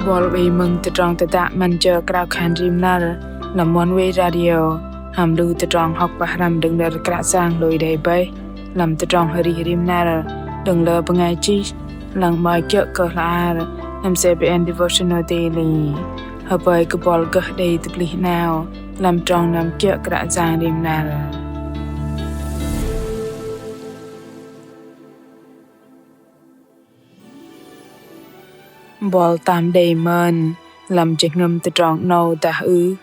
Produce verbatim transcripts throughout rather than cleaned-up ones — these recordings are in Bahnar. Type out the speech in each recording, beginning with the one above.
Buăl oei mơ̆ng tơdrong tơdă 'Măn jơ krao khan rim năr lăm Oneway Radio hăm lu tơdrong hŏk pơhrăm đơ̆ng nơ̆r Kră Yang lui đei bơih lăm tơdrong arih rim năr đơ̆ng lơ bơngai chih lăng 'mơ̆i kiơ̆ kơ hla bơar lăm CBN Devotional Daily. Hơpơi kơ buăl gơh đei tơplih 'nao lăm trong năm kiơ̆ Kră Yang rim năr. Buăl tam đei mơn lăm jơhngơ̆m tơdrong 'nâu dah ưh?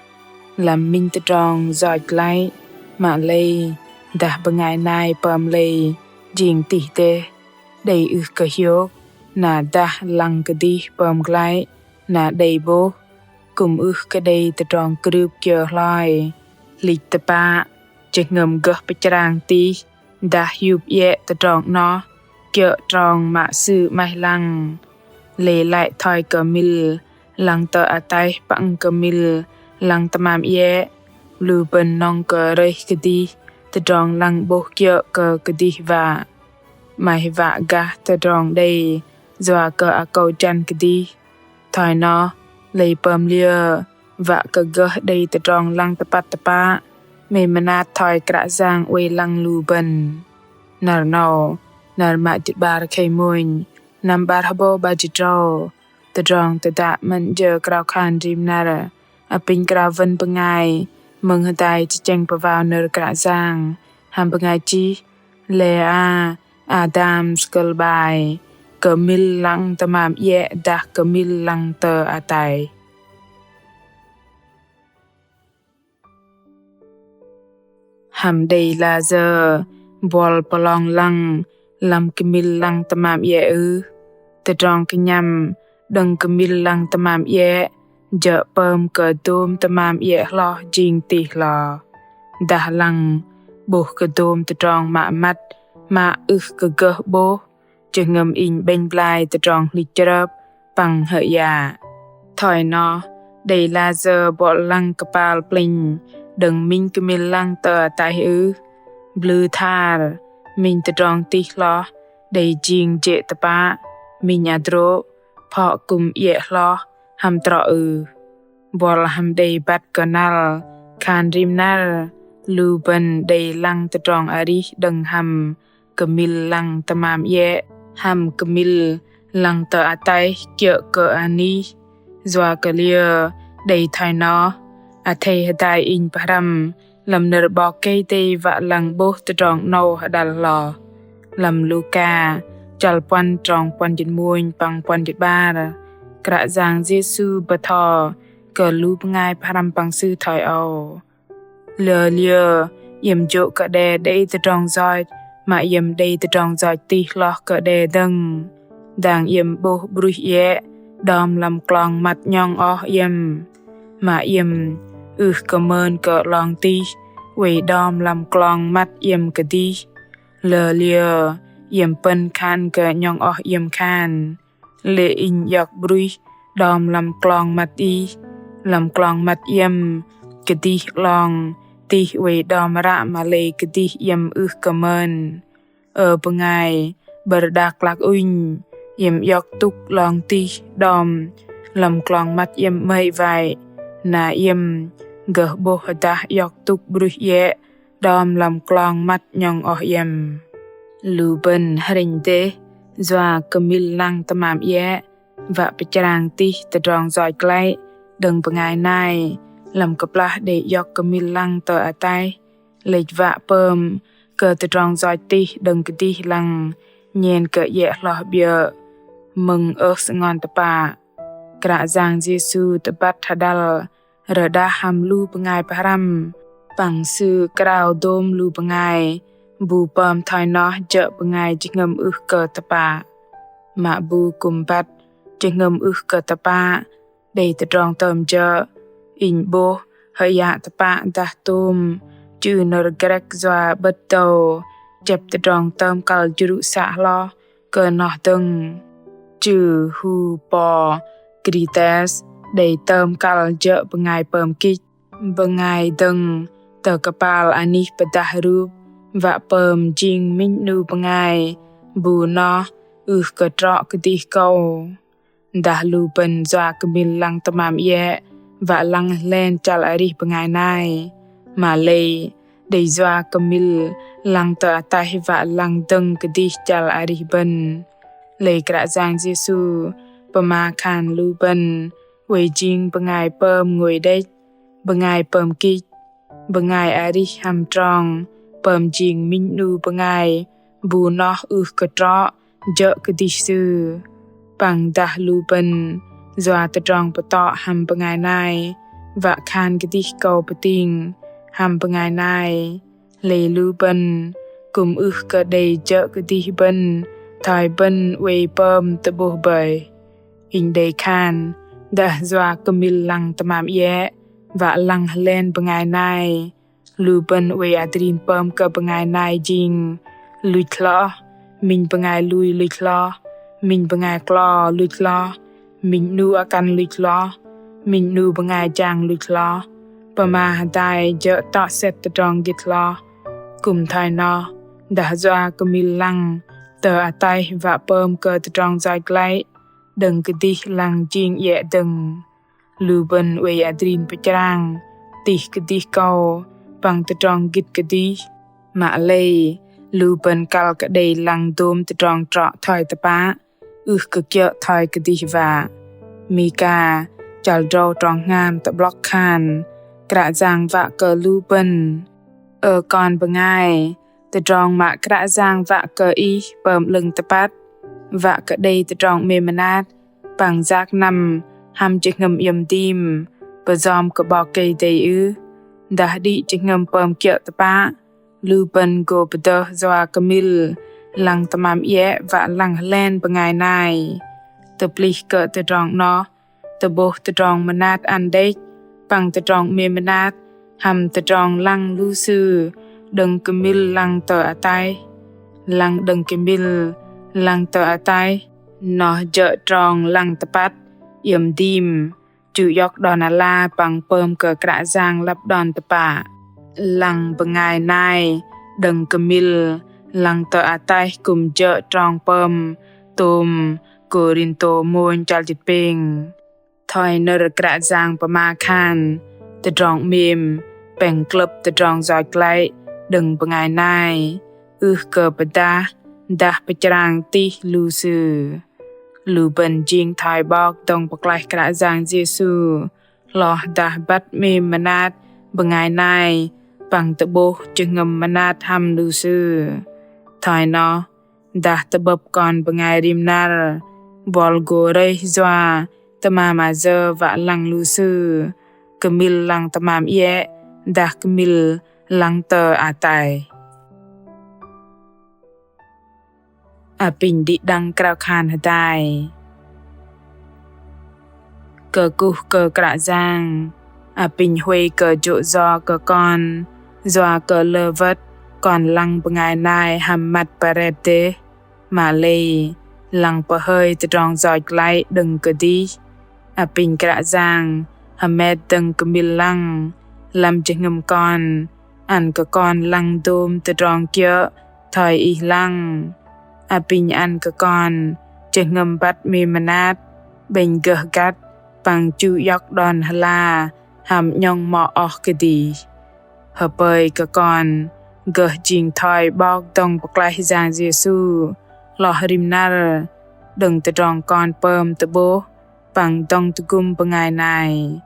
Lăm minh tơdrong yoch glăi, mă lei dah bơngai nai pơm lei jing tih dêh, đei ưh kơ hiôk, na dah lăng kơdih pơm glăi na đei 'bôh, kư̆m ưh kơ đei tơdrong krưp kiơ hloi. Hlĭch tơpă, jơhngơ̆m gơh pơchrang tih dah hiup iĕ tơdrong 'noh kiơ̆ trong mă sư 'maih lăng. Lei lăi thoi kơ mil lăng tơ ataih păng kơ mil lăng tơmam iĕ, lu bơ̆n nŏng kơ rơih kơdih tơdrong lăng 'bôh kiơ̆ kơ kơdih wă. 'Maih wă gah tơdrong đei yua kơ akâu jăn kơdih. Thoi noh, lei pơm liơ wă kơ gơh đei tơdrong lăng tơpăt tơpă, mei mơnat thoi Kră Yang oei lăng lu bơ̆n. Năr 'nâu, năr mă jĭt 'bar khei mônh, năm 'bar hơbâu 'bar jĭt tơdrâu, tơdrong tơdă 'Măn jơ krao khan rim năr apinh krao wơ̆n bơngai mơ̆ng hơdai tơchĕng pơwao nơ̆r Kră Yang hăm bơngai chih Lea Adams kơ̆l 'bai: Kơmil lăng tơmam iĕ dah kơmil lăng tơ ataih. Hăm đei layơ buăl pơlong lăng lăm kơmil lăng tơmam iĕ ưh? Tơdrong kơnhăm đơ̆ng kơmil lăng tơmam iĕ jơ̆ pơm kơ dôm tơmam iĕ hloh jing tih hloh. Dah lăng 'bôh kơ dôm tơdrong mă măt mă ưh kơ gơh 'bôh, jơhngơ̆m inh 'bĕnh blai tơdrong hlĭch chrơp păng hơyă. Thoi noh, đei layơ buăl lăng kơpal plĕnh đơ̆ng minh kơmil lăng tơ ataih ưh? Blŭ thar, minh tơdrong tih hloh đei jing jê̆ tơpă, minh hơdrô̆, phŏ kư̆m iĕ hloh hăm trŏ ưh? Buăl hăm đei băt kơnăl khan rim năr, lu bơ̆n đei lăng tơdrong arih đơ̆ng hăm kơmil lăng tơmam iĕ hăm kơmil lăng tơ ataih kiơ̆ kơ anih. Yua kơ liơ đei thoi noh? Athei hơdai inh pơhrăm lăm nơ̆r 'Bok Kei-Dei wă lăng 'bôh tơdrong 'nâu hơđăl hloh. Lăm Luka chăl puăn trong puăn jĭt mônh păng puăn jĭt 'bar, Kră Yang Yêsu bơtho kơ lu bơngai pơhrăm păng Sư thoi âu: Lơ liơ iĕm jô̆ kơ đe đei tơdrong yoch mă iĕm đei tơdrong yoch tih hloh kơ đe dơ̆ng, dang iĕm 'bôh 'bruih iĕ đom lăm klong măt 'nhŏng oh iĕm, mă iĕm ưh kơ mơn kơ 'long tih oei đom lăm klong măt iĕm kơdih? Lơ liơ iĕm pơ̆n khan kơ 'nhŏng oh iĕm khan: Lê̆ inh iŏk 'bruih đom lăm klong măt ih, lăm klong măt iĕm kơdih 'long tih oei đom ră mă lei kơdih iĕm ưh kơ mơn. Ơ bơngai 'bơ̆r đak lak ŭnh, iĕm iŏk tŭk 'long tih đom lăm klong măt iĕm 'mơ̆i wai, na iĕm gơh 'bôh hơdah iŏk tŭk 'bruih iĕ đom lăm klong măt 'nhŏng oh iĕm? Lu bơ̆n hrĕnh dêh yua kơmil lăng tơmam iĕ wă pơchrang tih tơdrong yoch glăi đơ̆ng bơngai nai lăm kơplah đei iŏk kơmil lăng tơ ataih, lĕch wă pơm kơ tơdrong yoch tih đơ̆ng kơdih lăng nhen kơ iĕ hloh 'biơ̆ mơ̆ng ơh sơngon tơpă. Kră Yang Yêsu tơbăt hơđăl rơđah hăm lu bơngai pơhrăm păng Sư krao dôm lu bơngai bu pơm thoi noh jơ̆ bơngai jơhngơ̆m ưh kơ tơpă. Mă bu kư̆m băt jơhngơ̆m ưh kơ tơpă, đei tơdrong tơm jơ̆, inh 'bôh hơyă tơpă dah tôm chư nơ̆r Grĕk yua 'bơ̆t dâu chĕp tơdrong tơm kăl jrŭ să hloh kơ noh dơ̆ng. Chư Hupokrites đei tơm kăl jơ̆ bơngai pơm kĭch, bơngai dơ̆ng tơ kơpal anih pơdah rup wă pơm jing minh 'nu bơngai bu noh ưh kơ trŏ kơdih kâu. Dah lu bơ̆n yua kơmil lăng tơmam iĕ wă lăng hơlen chăl arih bơngai nai, mă lei đei yua kơmil lăng tơ ataih wă lăng dơ̆ng kơdih chăl arih bơ̆n. Lei Kră Yang Yêsu pơma khan lu bơ̆n oei jing bơngai pơm ngôi đĕch, bơngai pơm kĭch, bơngai arih hăm trong, pơm jing minh 'nu bơngai bu noh ưh kơ trŏ jơ̆ kơdih Sư. Păng dah lu bơ̆n yua tơdrong pơtŏ hăm bơngai nai, wă khan kơdih akâu pơting hăm bơngai nai, lei lu bơ̆n kư̆m ưh kơ đei jơ̆ kơdih bơ̆n thoi bơ̆n oei pơm tơ'bôh bơih. Inh đei khan dah yua kơmil lăng tơmam iĕ wă lăng hơlen bơngai nai, lu bơ̆n oei adrin pơm kơ bơngai nai jing luch hloh, minh bơngai lui luch hloh, minh bơngai klo luch hloh, minh 'nu akăn luch hloh, minh 'nu bơngai jang luch hloh, pơma hơdai jơ̆ tŏ sĕt tơdrong gĭt hloh. Kư̆m thoi noh, dah yua kơmil lăng tơ ataih wă pơm kơ tơdrong yoch glăi đơ̆ng kơdih lăng jing iĕ dơ̆ng, lu bơ̆n oei adrin pơchrang tih kơdih akâu păng tơdrong gĭt kơdih. Mă lei lu bơ̆n kăl kơ đei lăng dôm tơdrong trŏ thoi tơpă, ưh kơ kiơ̆ thoi kơdih wă. Mika chăl drâu trong hngam tơ'blŏk khan Kră Yang wă kơ lu bơ̆n: Ơ kon bơngai, tơdrong mă Kră Yang wă kơ ih pơm 'lơ̆ng tơpăt, wă kơ đei tơdrong 'mêm mơnat păng yak năm hăm jơhngơ̆m iĕm dim pơyom kơ 'Bok Kei-Dei ưh? Dah đĭ jơhngơ̆m pơm kiơ̆ tơpă, lu bơ̆n gô pơdơh yua kơmil lăng tơmam iĕ wă lăng hơlen bơngai nai. Tơplih kơ tơdrong 'noh, tơ'bôh tơdrong mơnat ăn đĕch păng tơdrong 'mêm mơnat hăm tơdrong lăng lu sư đơ̆ng kơmil lăng tơ ataih. Lăng đơ̆ng kơmil lăng tơ ataih noh jơ̆ trong lăng tơpăt, iĕm dim, chu iŏk đon ala păng pơm kơ Kră Yang lăp đon tơpă. Lăng bơngai nai đơ̆ng kơmil lăng tơ ataih kư̆m jơ̆ trong pơm tôm Kôrintô mônh chăl jĭt pêng. Thoi nơ̆r Kră Yang pơma khan, tơdrong 'mêm pĕng klơ̆p tơdrong yoch glăi đơ̆ng bơngai nai, ưh kơ pơdah dah pơchrang tih lu sư. Lu bơ̆n jing thoi 'Bok dŏng pơklaih Kră Yang Yêsu hloh dah băt 'mêm mơnat bơngai nai păng tơ'bôh jơhngơ̆m mơnat hăm lu sư. Thoi noh, dah tơ'bơ̆p kon bơngai rim năr, buăl gô rơih yua tơmam ayơ wă lăng lu sư, kơmil lăng tơmam iĕ dah kơmil lăng tơ ataih. Apinh đĭ đăng krao khan hơdai. Kơkuh kơ Kră Yang, apinh huay kơ jô̆ yo kơ kon, yua kơ lơ wơ̆t kon lăng bơngai nai hăm măt pơret dêh, mă lei lăng pơhơi tơdrong yoch glăi đơ̆ng kơdih. Apinh Kră Yang hơmet dơ̆ng kơmil lăng lăm jơhngơ̆m kon, ăn kơ kon lăng dôm tơdrong kiơ̆ thoi Ih lăng. Apinh ăn kơ kon jơhngơ̆m băt 'mêm mơnat, 'bĕnh gơh găt păng chu iŏk đon hơla hăm 'nhŏng mŏ oh kơdih. Hơpơi kơ kon gơh jing thoi 'Bok dŏng pơklaih Yang Yêsu hloh rim năr đơ̆ng tơdrong kon pơm tơ'bôh păng dŏng tơgŭm bơngai nai.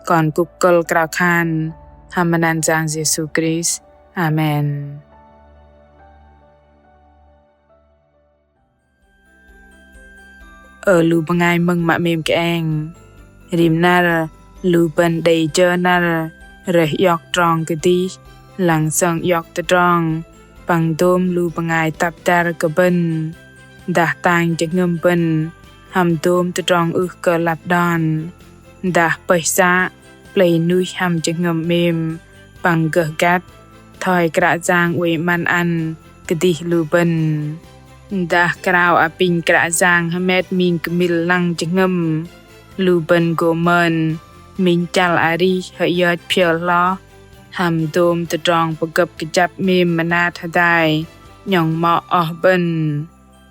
Kon kŭk kơ̆l krao khan hăm măt anăn Yang Yêsu Krist. Amen. Ơ lu bơngai mơ̆ng mă 'mêm kơeng. Rim năr lu bơ̆n đei jơ năr rơih iŏk trong kơdih, lăng sơng iŏk tơdrong păng dôm lu bơngai tăp dăr kơ bơ̆n. Dah tang jơhngơ̆m bơ̆n hăm dôm tơdrong ưh kơ lăp đon. Dah pơih să plei nuih hăm jơhngơ̆m 'mêm păng gơh găt thoi Kră Yang oei 'măn ăn kơdih lu bơ̆n. Dah krao apinh Kră Yang hơmet ming kơmil lăng jơhngơ̆m, lu bơ̆n gô mơn minh chăl arih hơyơch phiơl hloh hăm dôm tơdrong pơgơ̆p kơjăp 'mêm mơnat hơdai 'nhŏng mŏ oh bơ̆n.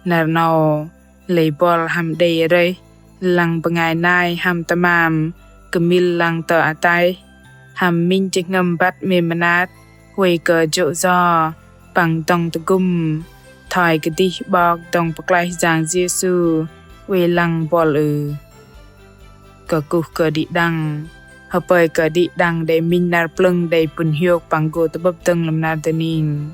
Năr 'nâu lei buăl hăm đei rơih lăng bơngai nai hăm tơmam kơmil lăng tơ ataih, hăm minh jơhngơ̆m băt 'mêm mơnat, huay kơ jô̆ yo păng dŏng tơgŭm thoi kơdih 'Bok dŏng pơklaih Yang Yêsu oei lăng buăl ưh? Kơkuh kơ đĭ đăng. Hơpơi kơ đĭ đăng đei minh năr plơ̆ng đei pŭn hiôk păng gô tơ'bơ̆p dơ̆ng lăm năr dơning.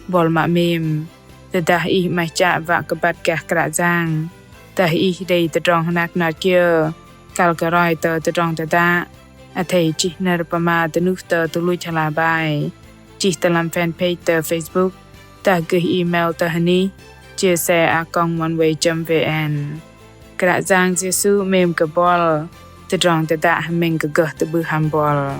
Buăl mă 'mêm, tơdah ih 'maih chă wă kơ băt gah Kră Yang, dah ih đei tơdrong hơnat hơnat kiơ kăl kơ roi tơ tơdrong tơdă, athei chih nơ̆r pơma dơnuh tơ tơluch hla bơar, chih tơ lăm fanpage tơ Facebook, dah gơh email tơ hơnih chia sẻ a còng oneway chấm vn. Kră Yang Yêsu 'mêm kơ buăl. Tơdrong tơdă hơmĕng kơ gơh tơ'bưh hăm buăl.